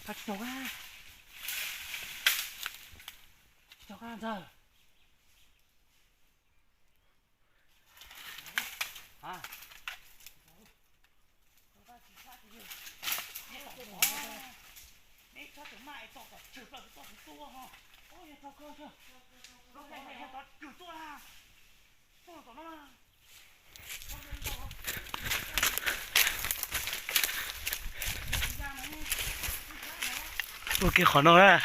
Tsis tau, tsis tau ntxawg. Ua kiag qhov no na,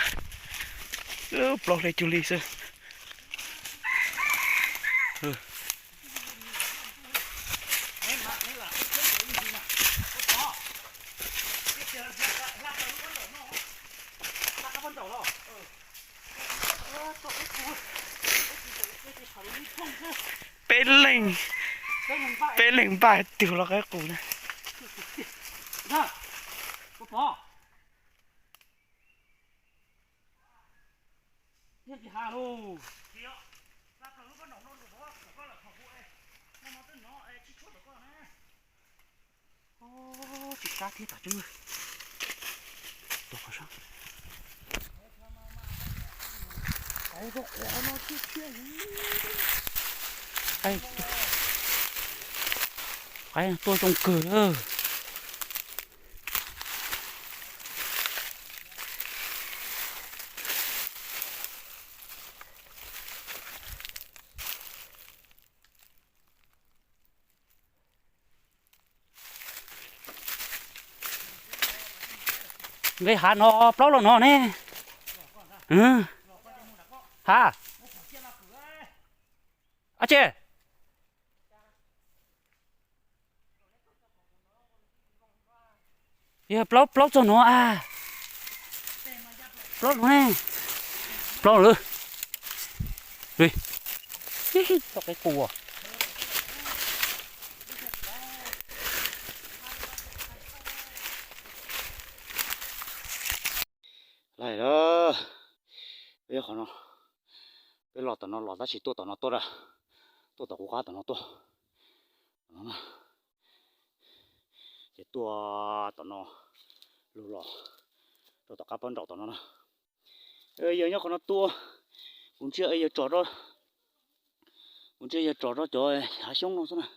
plaub hle cuag li xwb. Peb leeg, peb leeg npaj tug los qaib qus na. Tsis kab thiab tas tseeb. Tus qhov sab. Qaib tuaj zoo kawg lawm. Nqe hav no plaub los no ne. Ha, ab tsi. Yog plaub, plaub txog no a. Plaub no ne. Plaub lawm. Txoj qaib qus. Lawm, peb qhov no, peb los tom no los tab sis tuaj tom no tuaj, tuaj tom kuv qab tom no tuaj. Ces tuaj tom no lug los rau tom qab pob nraum tom no na. Yawg nyob qhov no tuaj, kuv ntsia yawg tso, kuv ntsia yawg tso rau cov hav xyoob no xwb na.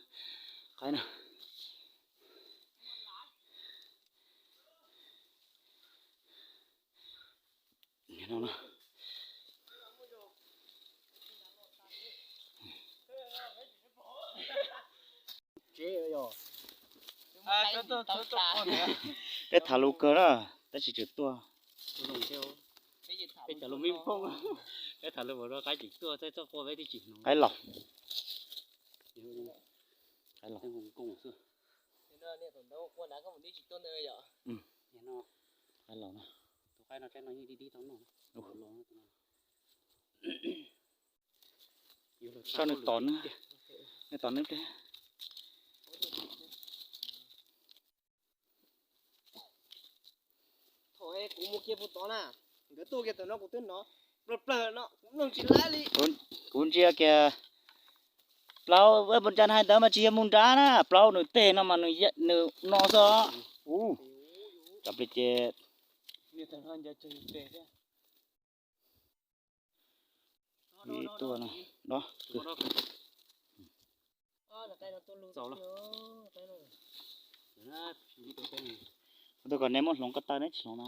Qaib na. Peb tham lus kawg na, tab sis tseem tuaj. Peb tham lus me phooj, peb tham lus ua rau qaib tseem tuaj, txoj quaj peb twb tsis hnov. Qaib laus. Qaib laus. Qaib laus na. Soj nws tom nws, nws tom nws. Thaum kuv mus kiag puag tod na, nkawd tuaj kiag tom no kuv twb hnov plawg plawg no, kuv mloog tsis laib li. Kuv ntsia kiag plaub, ua puas cas hais ntawd mas tsis yog mus nrad na, plaub nws tej no mas nws no xwb. Ua, tsam plis ces ib tuaj no, no. Kuv tuaj kom neb muab hloov ko taw neb tsis hloov na.